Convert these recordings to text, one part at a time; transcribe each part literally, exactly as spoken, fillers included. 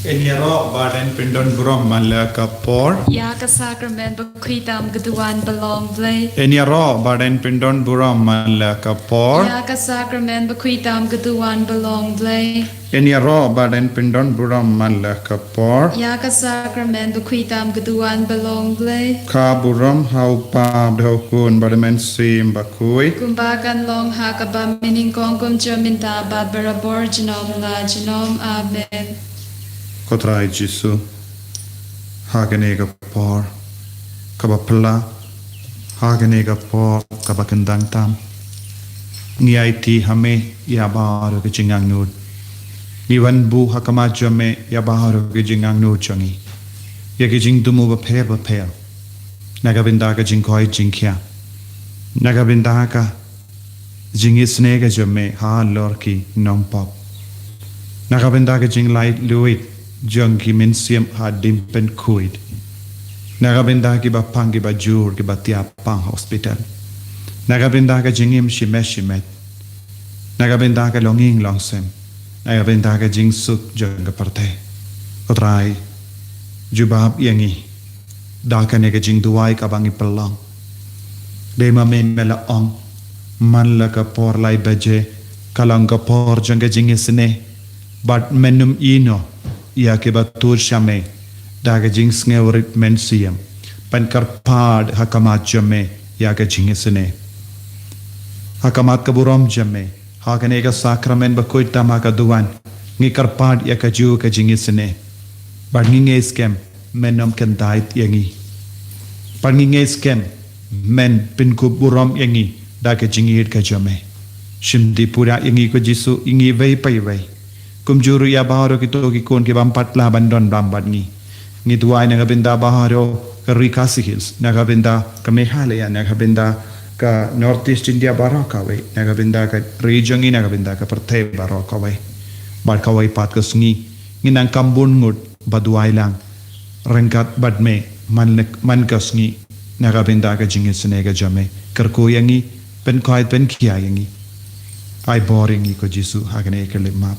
Yn ïaroh bad yn pyndon burom man la ka por. Ïa ka sakramen bakhuid tam ka duwan ba long Blei. Yn ïaroh bad yn pyndon burom man la ka por. Ïa ka sakramen bakhuid tam ka duwan ba long Blei. Yn ïaroh bad yn pyndon burom man la ka por. Ïa ka sakramen bakhuid tam ka duwan ba long Blei. Ka burom ha u Kpa bad ha u Khun bad ha u Mynsiem Bakhuid. Kumba kan long ha kaba mynnyngkong, kumjuh mynta bad barabor, junom la junom. Amen. Ko Trai Jisu, ha kane ka por kaba phylla, ha kane ka por kaba kyndang tam, ngi aiti ha me ïa baroh ki jingangnud. Ngi wan buh ha khmat jong me ïa baroh ki jingangnud jong ngi, ïa ki jingthmu bapher bapher, na ka bynta ka jingkoit jingkhiah, na ka bynta ka jingisynei ka jong me halor ki nongpop, na ka bynta ka jinglaitluid jong ki mynsiem ha dien pynkhuid, na ka bynta kiba pang, kiba jur, kiba thiah pang hospital, na ka bynta ka jingim shimet shimet, na ka bynta ka longïing longsem, na ka bynta ka jingsuk jong ka pyrthei. Ko Trai, jubab ïa ngi da kane ka jingduwai kaba ngi pynlong. Dei ma me me la ong, man la ka por lai baje ka long ka por jong ka jingisynei, bad men ym ïehnoh ïa kiba tur sha me da ka jingsngewrit mynsiem, ban kyrpad ha khmat jong me ïa ka jingisynei. Ha khmat ka burom jong me, ha kane ka sakramen bakhuid tam ha ka duwan, ngi kyrpad ïa kajuh ka jingisynei. Bad ngi ngeit skhem men ym kyndait ïa ngi. Bad ngi ngeit skhem men pynkup burom ïa ngi da ka jingïeit ka jong me. Shim dih pura ïa ngi ko Jisu, ïa ngi iwei pa iwei. Kumjuh ruh ïa baroh kito ki khun kiba ym pat lah ban don bad ngi. Ngi duwai na ka bynta baroh ka ri Khasi Hills, na ka bynta ka Meghalaya, na ka bynta ka North East India baroh kawei, na ka bynta ka ri jong ngi, na ka bynta ka pyrthei baroh kawei. Bad kawei pat ka sngi ngin nang kam bun ngut ba duwai lang ryngkat bad me man, man ka sngi, na ka bynta ka jingisynei ka jong me. Kyrkhu ïa ngi, pynkhuid pynkhia ïa ngi. Ai bor ïa ngi ko Jisu ha kane ka lip map.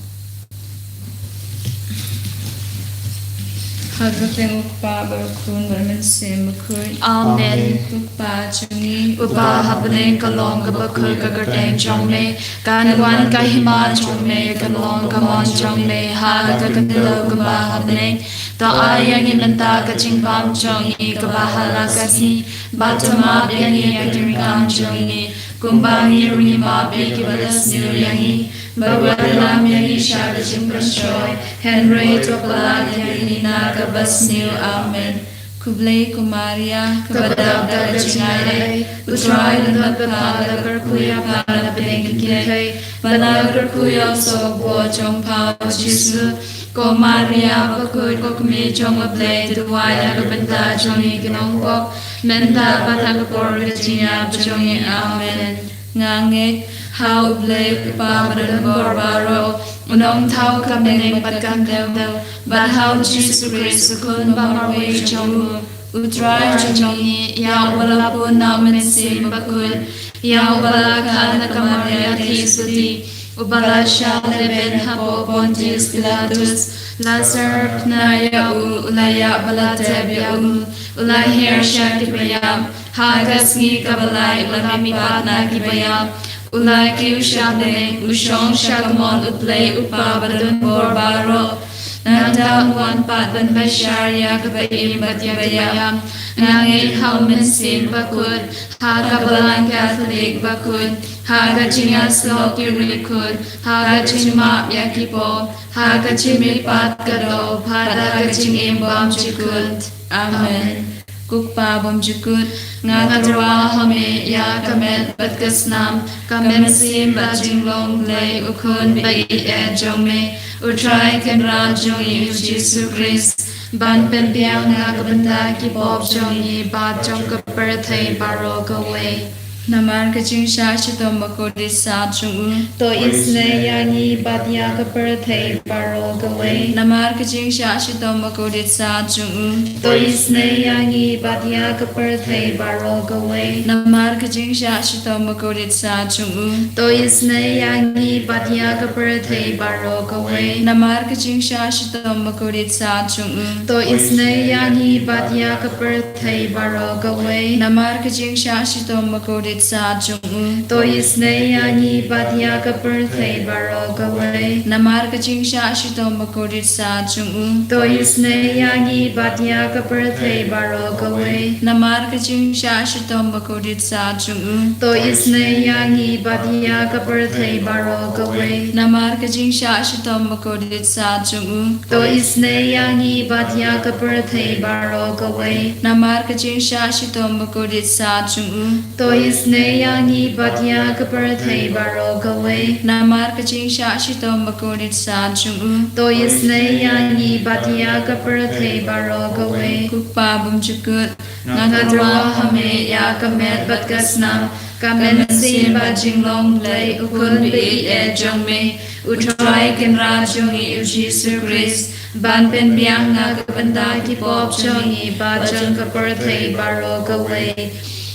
Ha ka kyrteng u Kpa bad u Khun bad u Mynsiem Bakhuid. Amen. Amen. Ko Kpa jong ngi uba ha bneng, ka long kaba khuid ka kyrteng jong me. Kan wan ka hima jong me, kan long ka mon jong me ha ka khyndew kumba ha bneng. To ai ïa ngi mynta ka jingbam jong ngi kaba ha la ka sngi, bad to map ïa ngi ïa ki jingkam jong ngi, kumba ngi ruh ngi map ïa kiba la sniew ïa ngi. Bad wat lam ïa ngi sha ka jingpynshoi, hynrei to pyllait ïa ngi na kaba sniew. Amen. Khublei ko Maria, kaba dap da ka jingaiei, u Trai u don bad pha, la kyrkhu ïa pha na pdeng ki kynthei, bad la kyrkhu ïa u soh bor jong pha u Jisu. Ko Maria bakhuid, ko Kmie jong u Blei, to duwai na ka bynta jong ngi ki nongpop, mynta bad ha ka por ka jingïap jong ngi. Amen. Nga ngeit ha u Blei u Kpa badonbor baroh, u nongthaw ka bneng bad ka khyndew, bad ha u Jisu Khrist u Khun ba marwei jong u, u Trai jong ngi, ïa uba la pun na u Mynsiem Bakhuid, ïa uba la kha na ka Maria theisotti, uba la shah lehbeiñ hapoh Pontius Pilatus, la syrkhna ïa u, u la ïap bad la tep ïa u, u la hiar sha kiba ïap, ha ka sngi kaba lai u la mihpat na kiba ïap, u la kiew sha bneng, u shong sha ka mon u Blei u Kpa badonbor baroh. Nangta un wan pat ban bishar ïa kiba im bad ïa kiba ïap. Nga ngeit ha u Mynsiem Bakhuid, ha ka Balang Katholik bakhuid, ha ka jingïasyllok ki riewkhuid, ha ka jingmap ïa ki pop, ha ka jingmihpat ka doh, bad ha ka jingim bymjukut. Amen. Ko Kpa bymjukut, nga tyrwa ha me ïa ka met bad ka snam, ka mynsiem bad jinglong Blei u Khun ba ïeit jong me, u Trai Kynrad jong ngi u Jisu Khrist, ban pynbiang na ka bynta ki pop jong ngi bad jong ka pyrthei baroh kawei. Namar ka jingshah shitom bakordit sat jong u. To isynei ïa ngi bad ïa ka pyrthei baroh kawei. Namar ka jingshah shitom bakordit sat jong u. To isynei ïa ngi bad ïa ka pyrthei baroh kawei. Namar ka jingshah shitom bakordit sat jong u. To isynei ïa ngi bad ïa ka pyrthei baroh kawei. Namar ka jingshah shitom bakordit sat jong u. To isynei ïa ngi bad ïa ka pyrthei baroh kawei. Namar ka jingshah shitom bakordit sat jong u. To isynei ïa ngi bad ïa ka pyrthei baroh kawei. Namar ka jingshah shitom bakordit sat jong u. To isynei ïa ngi bad ïa ka pyrthei baroh kawei. Namar ka jingshah shitom bakordit sat jong u. To isynei ïa ngi bad ïa ka pyrthei baroh kawei. Namar ka jingshah shitom bakordit sat jong u. To isynei ïa ngi bad ïa ka pyrthei baroh kawei. Namar ka jingshah shitom bakordit sat jong u. To isynei ïa ngi bad ïa ka pyrthei baroh kawei. Namar ka jingshah shitom bakordit sat jong u. To isynei ïa ngi bad ïa ka pyrthei baroh kawei. Ko Kpa bymjukut, nga kyrwa ha me ïa ka met bad ka snam, ka mynsiem bad jinglong Blei u Khun ba ïeit jong me, U Trai Kynrad jong ngi U Jisu Khrist, ban pynbiang na ka bynta ki pop jong ngi bad jong ka pyrthei baroh kawei.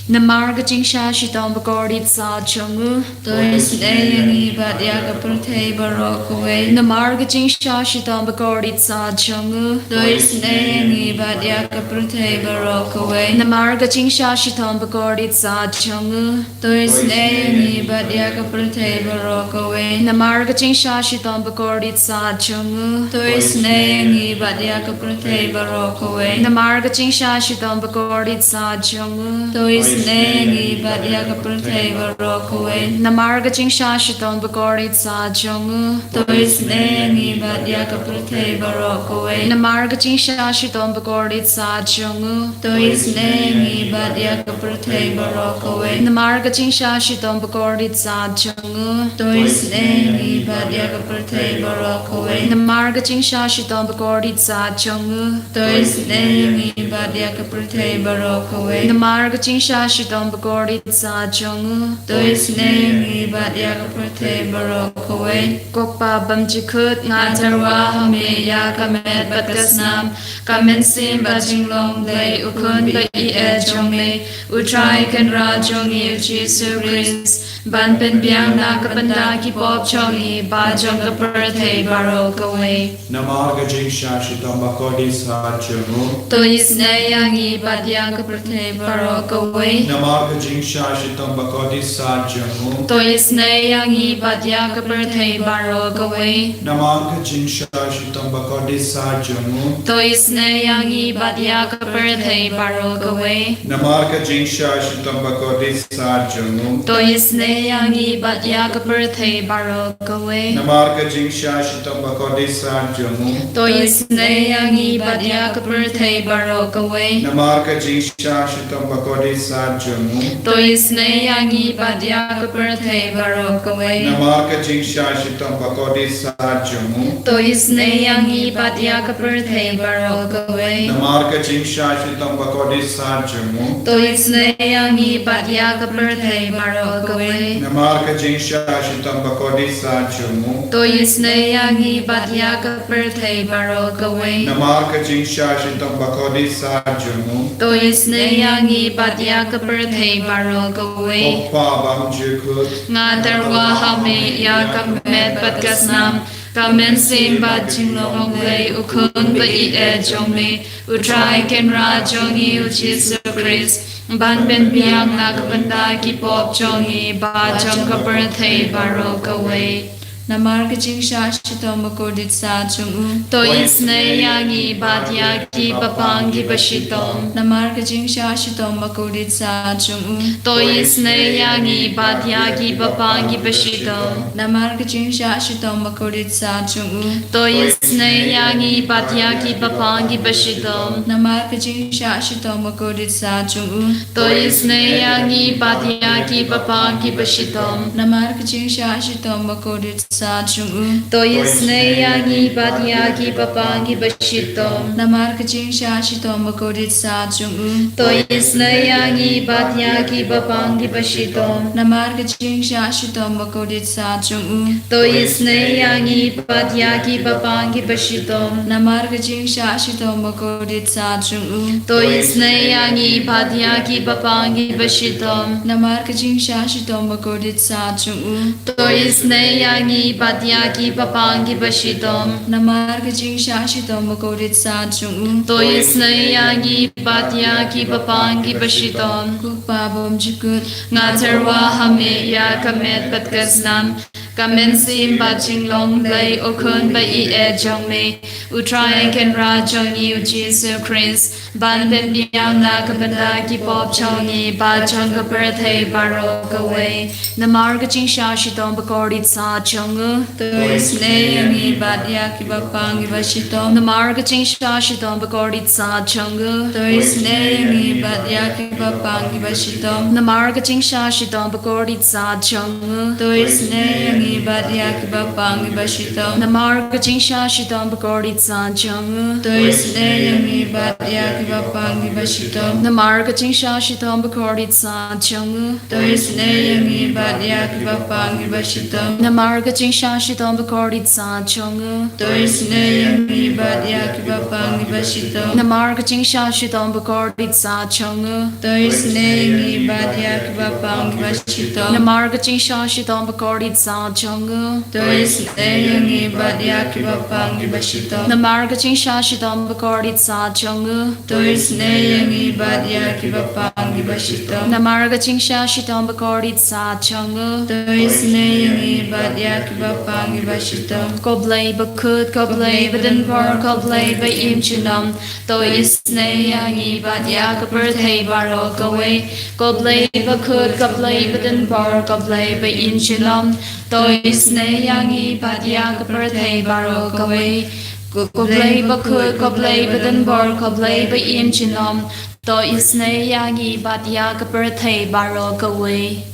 Namar ka jingshah shitom bakordit sat jong u. To isynei ïa ngi bad ïa ka pyrthei baroh kawei. Namar ka jingshah shitom bakordit sat jong u. To isynei ïa ngi bad ïa ka pyrthei baroh kawei. Namar ka jingshah shitom bakordit sat jong u. To isynei ïa ngi bad ïa ka pyrthei baroh kawei. Namar ka jingshah shitom bakordit sat jong u. To isynei ïa ngi bad ïa ka pyrthei baroh kawei. Namar ka jingshah shitom bakordit sat jong u. To isynei ïa ngi bad ïa ka pyrthei baroh kawei. Namar ka jingshah shitom bakordit sat jong u. To isynei ïa ngi bad ïa ka pyrthei baroh kawei. Namar ka jingshah shitom bakordit sat jong u. To isynei ïa ngi bad ïa ka pyrthei baroh kawei. Namar ka jingshah shitom bakordit sat jong u. To isynei ïa ngi bad ïa ka pyrthei baroh kawei. Namar ka jingshah shitom bakordit sat jong u. To isynei ïa ngi bad ïa ka pyrthei baroh kawei. Namar ka jingshah shitom bakordit sat jong u. To isynei ïa ngi bad ïa ka pyrthei baroh kawei. Ko Kpa bymjukut, nga kyrwa ha me ïa ka met bad ka snam, ka mynsiem bad jinglong Blei u Khun ba ïeit jong me, U Trai Kynrad jong ngi U Jisu Khrist, ban pynbiang na ka bynta ki pop jong ngi bad jong ka pyrthei baroh kawei. Namar ka jingshah shitom bakordit sat jong u. To isynei ïa ngi bad ïa ka pyrthei baroh kawei. Namar ka jingshah shitom bakordit sat jong u. To isynei ïa ngi bad ïa ka pyrthei baroh kawei. Namar ka jingshah shitom bakordit sat jong u. To isynei ïa ngi bad ïa ka pyrthei baroh kawei. Namar ka jingshah shitom bakordit sat jong u. To isynei ïa ngi bad ïa ka pyrthei baroh kawei. Namar ka jingshah shitom bakordit sat jong u. To isynei ïa ngi bad ïa ka pyrthei baroh kawei. Namar ka jingshah shitom bakordit sat jong u. To isynei ïa ngi bad ïa ka pyrthei baroh kawei. Namar ka jingshah shitom bakordit sat jong u. To isynei ïa ngi bad ïa ka pyrthei baroh kawei. Namar ka jingshah shitom bakordit sat jong u. To isynei ïa ngi bad ïa ka pyrthei baroh kawei. Namar ka jingshah shitom bakordit sat jong u. To isynei ïa ngi bad ïa ka pyrthei baroh kawei. Namar ka jingshah shitom bakordit sat jong u. To isynei ïa ngi bad ïa ka pyrthei baroh kawei. Ko Kpa bymjukut, nga kyrwa ha me ïa ka met bad ka snam, ka mynsiem bad jinglong Blei u Khun ba ïeit jong me, U Trai Kynrad jong ngi U Jisu Khrist, ban pynbiang na ka bynta ki pop jong ngi bad jong ka pyrthei baroh kawei. Namar ka jingshah shitom bakordit sat jong u. To isynei ïa ngi bad ïa ki bapang kiba shitom. Namar ka jingshah shitom bakordit sat jong u. To isynei ïa ngi bad ïa ki bapang kiba shitom. Namar ka jingshah shitom bakordit sat jong u. To isynei ïa ngi bad ïa ki bapang kiba shitom. Namar ka jingshah shitom bakordit sat jong u. To isynei ïa ngi bad ïa ki bapang kiba shitom. Namar ka jingshah shitom bakordit sat jong u. To isynei ïa ngi bad ïa ki bapang kiba shitom. Namar ka jingshah shitom bakordit sat jong u. To isynei ïa ngi bad ïa ki bapang kiba shitom. Namar ka jingshah shitom bakordit sat jong u. To isynei ïa ngi bad ïa ki bapang kiba shitom. Namar ka jingshah shitom bakordit sat jong u. To isynei ïa ngi bad ïa ki bapang kiba shitom. Namar ka jingshah shitom bakordit sat jong u. To isynei ïa ngi bad ïa ki bapang kiba shitom. Namar ka jingshah shitom bakordit sat jong u. To isynei ïa ngi bad ïa ki bapang kiba shitom. Ko Pa bymjukut. Nga tyrwa ha me ïa ka met bad ka snam, ka mynsiem bad jinglong Blei, U Khun ba ïeit jong me, U Trai Kynrad jong ngi U Jisu Khrist, ban pynbiang na ka bynta ki pop jong ngi bad jong ka pyrthei baroh kawei. Namar ka jingshah shitom bakordit sat jong u. To isynei ïa ngi bad ïa ki bapang kiba shitom. Namar ka jingshah shitom bakordit sat jong u. To isynei ïa ngi bad ïa ki bapang kiba shitom. Namar ka jingshah shitom bakordit sat jong u. To isynei ïa ngi bad ïa ki bapang kiba shitom. Namar ka jingshah shitom bakordit sat jong u. To isynei ïa ngi bad ïa ki bapang kiba shitom. Namar ka jingshah shitom bakordit sat jong u. To isynei ïa ngi bad ïa ki bapang kiba shitom. Namar ka jingshah shitom bakordit sat jong u. To isynei ïa ngi bad ïa ki bapang kiba shitom. Namar ka jingshah shitom bakordit sat jong u. To isynei ïa ngi bad ïa ki bapang kiba shitom. Namar ka jingshah shitom bakordit sat jong u. To isynei ïa ngi bad ïa ki bapang kiba shitom. Namar ka jingshah shitom bakordit sat jong u. To isynei ïa ngi bad ïa ki bapang kiba shitom. Namar ka jingshah shitom bakordit sat jong u. To isynei ïa ngi bad ïa ki bapang kiba shitom. Ko Blei bakhuid, ko Blei badonbor, ko Blei ba im junom. To isynei ïa ngi bad ïa ka pyrthei baroh kawei. Ko Blei bakhuid, ko Blei badonbor, ko Blei ba im junom. To isynei ïa ngi bad ïa ka pyrthei baroh kawei. Ko, ko Blei bakhuid, ko Blei badonbor, ko Blei ba im junom. To isynei ïa ngi bad ïa ka pyrthei baroh kawei.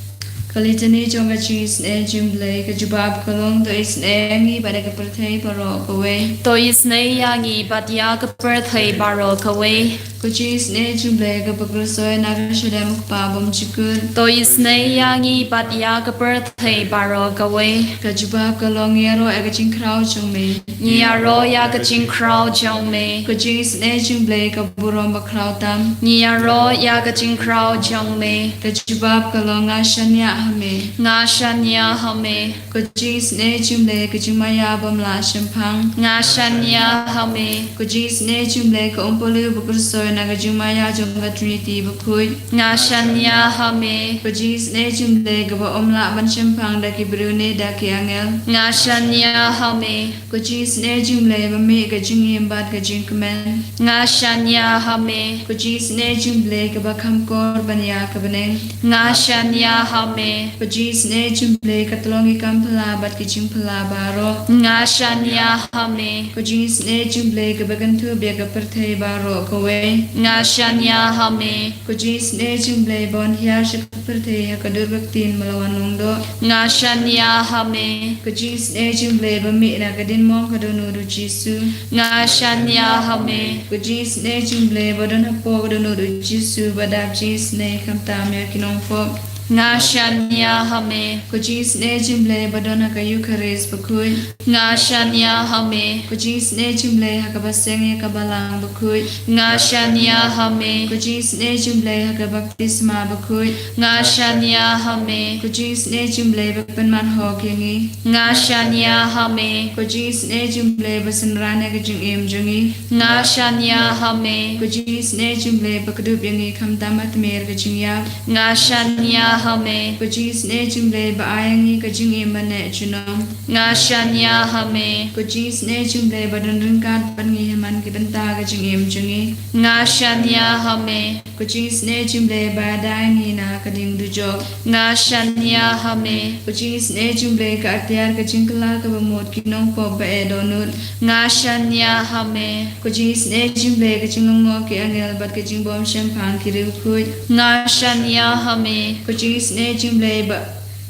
Ka litany jong ka jingisynei jong Blei, ka jubab ka long, to isynei ïa ngi bad ïa ka pyrthei baroh kawei. To isynei ïa ngi bad ïa ka pyrthei baroh kawei. Ka jingisynei jong Blei kaba khuid sha na ka shadem U Kpa bymjukut. To isynei ïa ngi bad ïa ka pyrthei baroh kawei. Ka jubab ka long, ngi ïaroh ïa ka jingkhraw jong me. Ngi ïaroh ïa ka jingkhraw jong me. Ka jingisynei jong Blei ka burom bakhraw tam. Ngi ïaroh ïa ka jingkhraw jong me. Ka jubab ka long, nga shaniah ha me. Nga shaniah ha me. Ka jingisynei jong Blei ka jingmaïa bym lah shemphang. Nga shaniah ha me. Ka jingisynei jong Blei ka umpohliew bakhuid sha na ka jingmaïa jong ka Trinity bakhuid. Nga shaniah ha me. Ka jingisynei jong Blei kaba ym lah ban shemphang da ki briew ne da ki angel. Nga shaniah ha me. Ka jingisynei jong Blei ba mih ka jingim bad ka jingkmen. Nga shaniah ha me. Ka jingisynei jong Blei kaba kham kor ban ïa ka bneng. Nga shaniah ha me. Ka jingisynei jong Blei ka tlong ki kam phylla bad ki jingphylla baroh. Nga shaniah ha me. Ka jingisynei jong Blei kaba kynthup ïa ka pyrthei baroh kawei. Nga shaniah ha me. Ka jingisynei jong Blei ba wan hiar sha ka pyrthei ha ka dur ka ktien ba la wan long doh. Nga shaniah ha me. Ka jingisynei jong Blei ba mih na ka diengmong ka dohnud U Jisu. Nga shaniah ha me. Ka jingisynei jong Blei ba don hapoh ka dohnud U Jisu ba dap jingisynei khamtam ïa ki nongpop. Nga shaniah ha me. Ka jingisynei jong Blei ba don ha ka Eukharist bakhuid. Nga shaniah ha me. Ka jingisynei jong Blei ha kaba seng ïa ka balang bakhuid. Nga shaniah ha me. Ka jingisynei jong Blei ha ka baptisma bakhuid. Nga shaniah ha me. Ka jingisynei jong Blei ba pynman hok ïa ngi. Nga shaniah ha me. Ka jingisynei jong Blei ba synran ïa ka jingim jong ngi. Nga shaniah ha me. Ka jingisynei jong Blei ba kdup ïa ngi khamtam ha tmier ka jingïap. Nga shaniah ha me. Ka jingisynei jong Blei ba ai ïa ngi ka jingim ba neh junom. Nga shaniah ha me. Ka jingisynei jong Blei ba don ryngkat bad ngi ha man ki bynta ka jingim jong ngi. Nga shaniah ha me. Ka jingisynei jong Blei ba da ïa ngi na ka ding dujok. Nga shaniah ha me. Ka jingisynei jong Blei ka atiar ka jingkylla kaba mut ki nongpop ba eh dohnud. Nga shaniah ha me. Ka jingisynei jong Blei ka jinglyngngoh ki angel bad ka jingbym shemphang ki riewkhuid. Nga shaniah ha me. Ka jingisynei jong Blei ba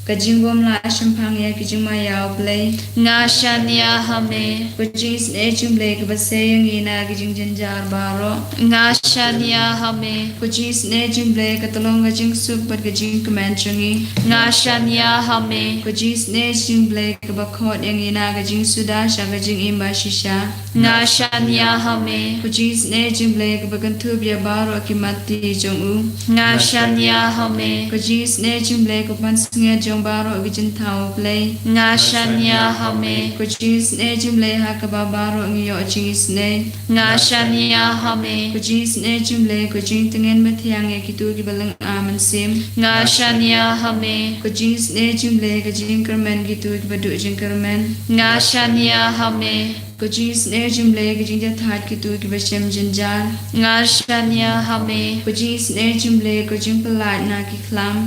Ka jingbymlah shemphang ïa ki jingma ïa U Blei. Nga shaniah ha me. Ka jingisynei jong U Blei kaba sei ïa ngi na ki jingjynjar baroh. Nga shaniah ha me. Ka jingisynei jong U Blei ka tyllong ka jingsuk bad ka jingkmen jong ngi. Nga shaniah ha me. Ka jingisynei jong U Blei kaba khot ïa ngi na ka jingsuda sha ka jingim ba shisha. Nga shaniah ha me. Ka jingisynei jong U Blei kaba kynthup ïa baroh ki matti jong u. Nga shaniah ha me. Ka jingisynei jong U Blei ka pansngiat jong baroh ki jingthaw U Blei. Nga shaniah ha me. Ka jingisynei jong U Blei ha kaba baroh ngi ïoh jingisynei. Nga shaniah ha me. Ka jingisynei jong U Blei ka jingtngen mathiang ïa kito kiba lynga mynsiem. Nga shaniah ha me. Ka jingisynei jong U Blei ka jingkyrmen kito kiba duh jingkyrmen. Nga shaniah ha me. Ka jingisynei jong U Blei ka jingjahthait kito kiba shem jynjar. Nga shaniah ha me. Ka jingisynei jong U Blei ka jingpyllait na ki khlam.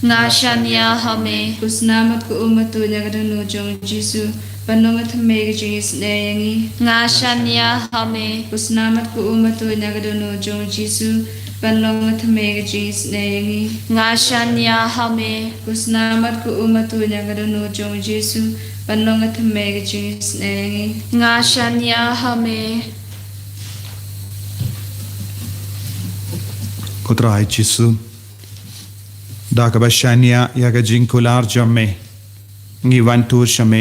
Nga shaniah ha me. Ka snam bad ka um batuid na ka dohnud jong U Jisu ban long ka thymmei ka jingisynei ïa ngi. Nga shaniah ha me. Ka snam bad ka um batuid na ka dohnud jong U Jisu ban long ka thymmei ka jingisynei ïa ngi. Nga shaniah ha me. Ka snam bad ka um batuid na ka dohnud jong U Jisu ban long ka thymmei ka jingisynei ïa ngi. Nga shaniah ha me. Ko Trai Jisu, da kaba shaniah ïa ka jingkular jong me, ngi wan tur sha me.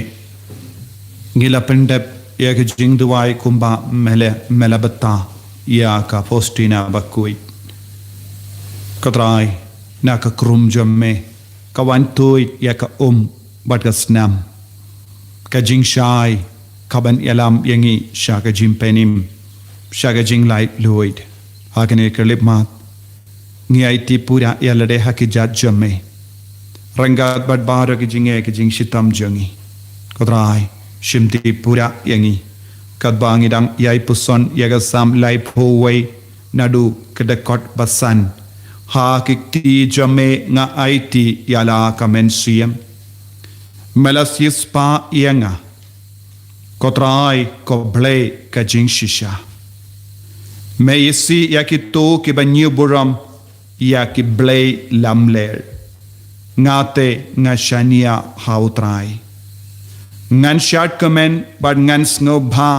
Ngi la pyndep ïa ka jingduwai kumba me la, me la batai ïa ka Faustina bakhuid. Ko Trai, na ka krum jong me, ka wan tuid ïa ka um bad ka snam. Ka jingshai ka ban ïalam ïa ngi sha ka jingpynim, sha ka jinglaitluid. Ha kane ka khyllipmat, ngi aiti pura ïa lade ha ki jait jong me, ryngkat bad baroh ki jingeh ki jingshitom jong ngi. Ko Trai, shimti pura ïa ngi, katba ngi dang ïai puson ïa ka Salm laiphew wei, naduh ka dkhot ba san. Ha ki kti jong me nga aiti ïa la ka mynsiem. Me la siewspah ïa nga, ko Trai, ko Blei ka jingshisha. Me isih ïa kito kiba ñiew burom ïa ki blei lamler. Nga te nga shaniah ha U Trai. Ngan shad kmen bad ngan sngewbha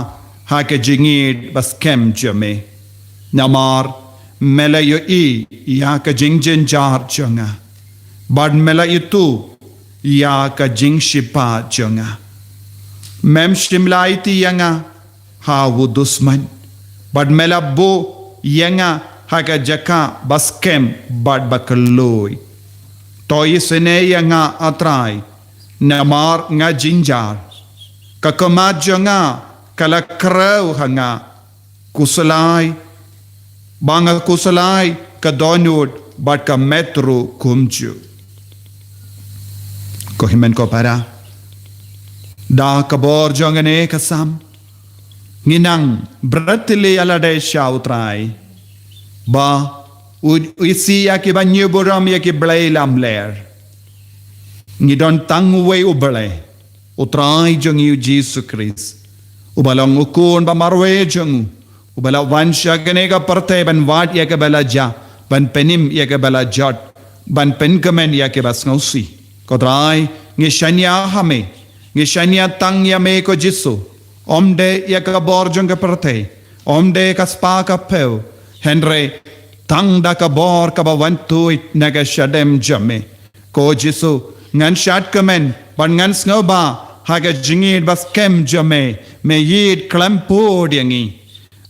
ha ka jingïeid ba skhem jong me. Namar me la ïohi ïa ka jingjynjar jong nga, bad me la ithuh ïa ka jingshipa jong nga. Mem shym la aiti ïa nga ha u dusman, bad me la buh ïa nga ha ka jaka ba skhem bad ba khlaiñ. To isynei ïa nga, A Trai, namar nga jynjar. Ka khmat jong nga ka la khrew ha nga. Khuslai, ba nga khuslai ka dohnud bad ka met ruh kumjuh. Ko hynmen ko para, da ka bor jong kane ka Salm, ngi nang bret ïa lade sha U Trai, ba u isih ïa kiba ñiew burom ïa ki blei lamler. Ngi don tang uwei U Blei, U Trai jong ngi U Jisu Khrist, uba long U Khun ba marwei jong u, uba la wan sha kane ka pyrthei ban wad ïa kaba la jah, ban pynim ïa kaba la jot, ban pynkmen ïa kiba sngewsih. Ko Trai, ngi shaniah ha me, ngi shaniah tang ïa me ko Jisu. Ym dei ïa ka bor jong ka pyrthei, ym dei ka spah ka phew, hynrei tang da ka bor kaba wan tuid na ka shadem jong me. Ko Jisu, ngan shad kmen bad ngan sngewbha ha ka jingïeid ba skhem jong me. Me ïeid khlem pud ïa ngi,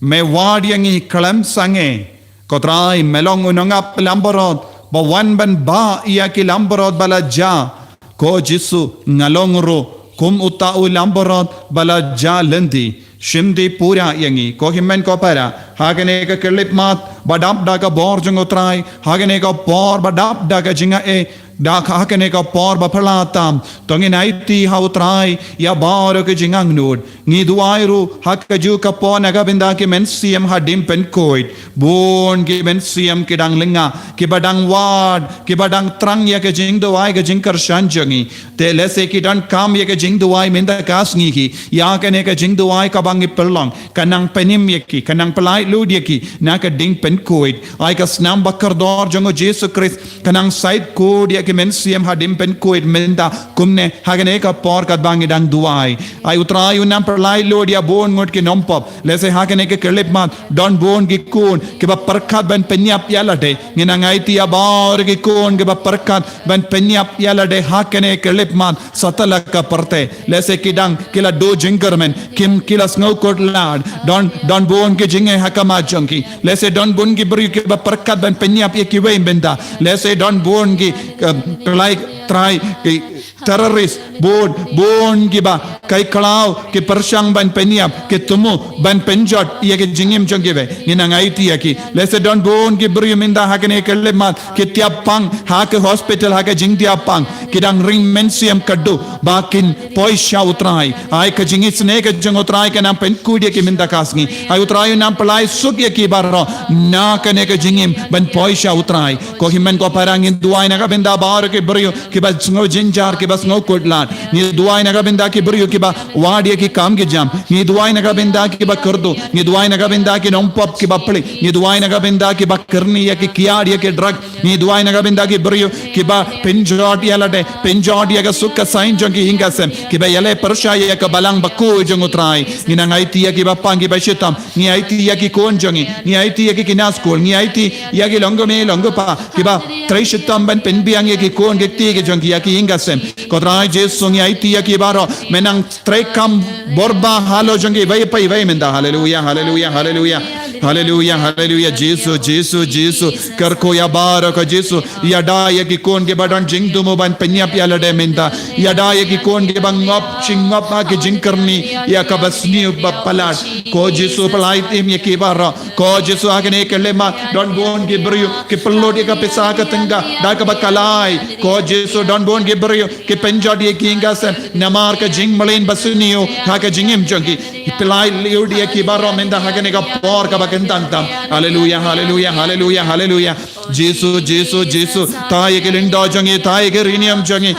me wad ïa ngi khlem sangeh. Ko Trai, me long u nongap langbrot ba wan ban bah ïa ki langbrot ba la jah. Ko Jisu, nga long ruh kum uta u langbrot ba la jah lynti. Shim dih pura ïa ngi, ko hynmen ko para, ha kane ka khyllipmat ba dap da ka bor jong U Trai, ha kane ka por ba dap da ka jingaiei, da ka, ha kane ka por ba phylla tam, to ngin aiti ha U Trai ïa baroh ka jingangnud. Ngi duwai ruh ha kajuh ka por na ka bynta ki mynsiem hadien pynkhuid. Bun ki mynsiem ki dang lynga, kiba dang wad, kiba dang trang ïa ka jingduwai ka jingkyrshan jong ngi. Te lehse ki donkam ïa ka jingduwai mynta ka sngi hi. Ïa kane ka jingduwai kaba ngi pynlong, kan nang pynim ïa ki, kan nang pyllait lut ïa ki na ka ding pynkhuid. Ai ka snam ba kordor jong U Jisu Khrist kan nang sait khuid ïa ki mynsiem hadien pynkhuid mynta, kumne ha kane ka por katba ngi dang duwai. Ai U Trai un nang pyllait lut ïa bun ngut ki nongpop. Lehse ha kane ka khyllipmat don bun ki khun kiba pyrkhat ban pynïap ïa lade. Ngi nang aiti ïa baroh ki khun kiba pyrkhat ban pynïap ïa lade ha kane ka khyllipmat, satlak ka pyrthei. Lehse ki dang, ki la duh jingkyrmen, kim, ki la sngewkhuslai. Don, don bun ki jingeh ha khmat jong ki. Lehse don bun ki briew kiba pyrkhat ban pynïap ïa kiwei mynta. Lehse don bun ki, eh, Trai, Trai, ki terrorist, bun, bun kiba kai khlaw, ki pyrshang ban pynïap, ki thmu ban pynjot ïa ka jingim jong kiwei. Ngi nang aiti ïa ki. Lehse don bun ki briew mynta ha kane ka khyllipmat ki tiap pang ha ka hospital, ha ka jingtiap pang. Ki dang ring mynsiem, ka duh ba kin poi sha U Trai. Ai ka jingisynei ka jong U Trai kan nang pynkhuid ïa ki mynta ka sngi. Ai U Trai un nang pyllait suk ïa ki baroh na kane ka jingim ban poi sha U Trai. Ko hynmen ko para, ngi duwai na ka bynta baroh ki briew kiba sngewjynjar, kiba sngewkhuslai. Ngi duwai na ka bynta ki briew kiba wad ïa ki kam ki jam. Ngi duwai na ka bynta kiba kyrduh. Ngi duwai na ka bynta ki nongpop kiba plie. Ngi duwai na ka bynta kiba kyrni ïa ki kiad ïa ki drug. Ngi duwai na ka bynta ki briew kiba pynjot ïa lade, pynjot ïa ka suk ka saiñ jong ki ïing ka sem, kiba ïaleh pyrshah ïa ka balang bakhuid jong U Trai. Ngi nang aiti ïa kiba pang, kiba shitom. Ngi aiti ïa ki khun jong ngi. Ngi aiti ïa ki khynnah skul. Ngi aiti ïa ki longkmie longkpa kiba trei shitom ban pynbiang ïa ki khun ki kti ki jong ki, ïa ki ïing ka sem. Ko Trai Jisu, ngi aiti ïa ki baroh. Men nang treikam bor bha halor jong kiwei pa kiwei mynta. Haleluya, haleluya, haleluya. Haleluya, haleluya. Jisu, Jisu, Jisu. Kyrkhu ïa baroh ko Jisu. Ïada ïa ki khun kiba don jingthmu ban pynïap ïa lade mynta. Ïada ïa ki khun kiba ngop jingngop ha ki jingkyrni ïa kaba sniew ba palat. Ko Jisu, pyllait im ïa ki baroh. Ko Jisu, ha kane ka khyllipmat don bun ki briew ki pynlut ïa ka pisa ka tyngka da kaba kalai. Ko Jisu, don bun ki briew ki pynjot ïa ki ïing ka sem namar ka jingmlien ba sniew ha ka jingim jong ki. Pyllait lut ïa ki baroh mynta ha kane ka por kaba kyntang tam. Haleluya, haleluya, haleluya, haleluya. Jisu, Jisu, Jisu. Thaw ïa ki lyngdoh jong ngi, thaw ïa ki riewniam jong ngi.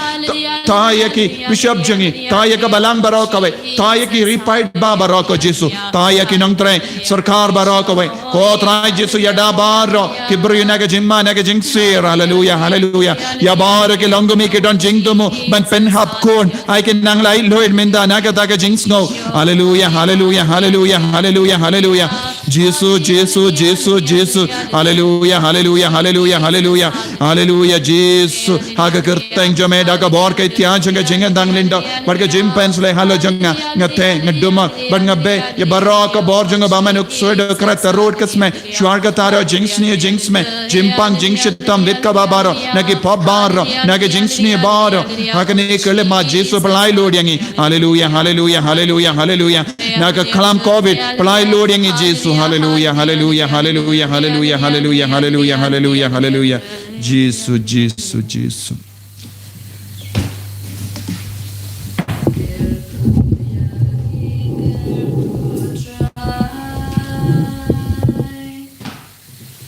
Thaw ïa ki bishop jong ngi, thaw ïa ka balang baroh kawei. Thaw ïa ki riewpaidbah baroh ko Jisu. Thaw ïa ki nongtrei sorkar baroh kawei. Ko Trai Jisu, ïada baroh ki briew na ka jingma na ka jingsir. Haleluya, haleluya. Ïa baroh ki longkmie ki don jingthmu ban pynhap khun. Ai kin nang lait luid mynta na kata ka jingsngew. Haleluya, haleluya, haleluya, haleluya, haleluya. Jisu, Jisu, Jisu, Jisu. Haleluya, haleluya, haleluya, haleluya. Haleluya, Jisu. Ha ka kyrteng jong me, da ka bor ka ïtiar jong ka jingkyndang lyngdoh bad ka jingpynshlei halor jong nga, nga theh, nga dumok bad nga beh ïa baroh ka bor jong nga ba man u ksuid u krat, tarud ka smai, shuwa kata ruh jingsniew jingsmai, jingpang jingshitom, bit kaba baroh na ki pop baroh, na ki jingsniew baroh. Ha kane ka khyllipmat Jisu, pyllait lut ïa ngi. Haleluya, haleluya, haleluya, haleluya. Na ka khlam covid, pyllait lut ïa ngi Jisu. Haleluya, haleluya, haleluya, haleluya, haleluya, haleluya, haleluya, haleluya. Jisu, Jisu, Jisu.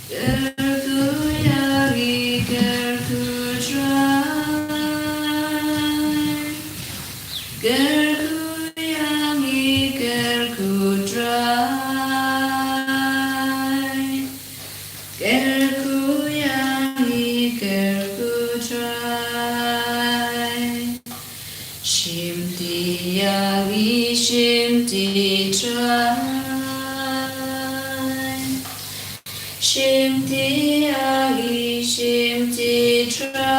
Kyrkhu ïa ngi, kyrkhu Trai. Kyrkhu ïa ngi, kyrkhu Trai. Kyrkhu ïa ngi, kyrkhu Trai. Shimti ïa ngi, shimti Trai. Shimti ïa ngi, shimti Trai.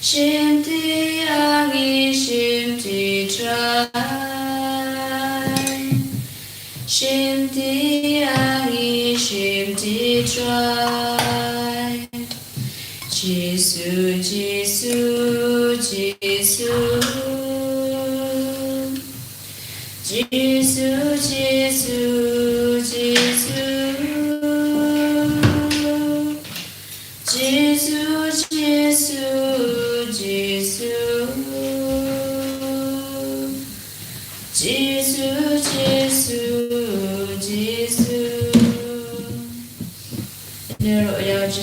Shimti ïa ngi, shimti Trai. Shimti ïa ngi, shimti Trai. Jisu, Jisu, Jisu. Jisu, Jisu, Jisu. Jisu, Jisu, Jisu.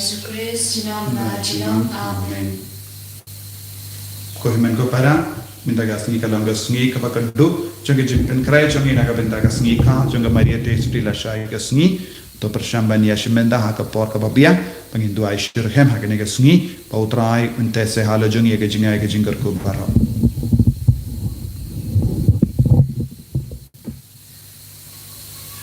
Jisu Khrist, junom la junom. Amen. Ko hynmen ko para, mynta ka sngi ka long ka sngi kaba khatduh jong ka jingpynkhreh jong ngi na ka bynta ka sngi kha jong ka Maria te suti lashai ka sngi. To pyrshang ban ïashim bynta ha ka por kaba biang, ba ngin duwai shitrhem ha kane ka sngi, ba U Trai un teh seh halor jong ngi ïa ka jingaiei ka jingkyrkhu baroh.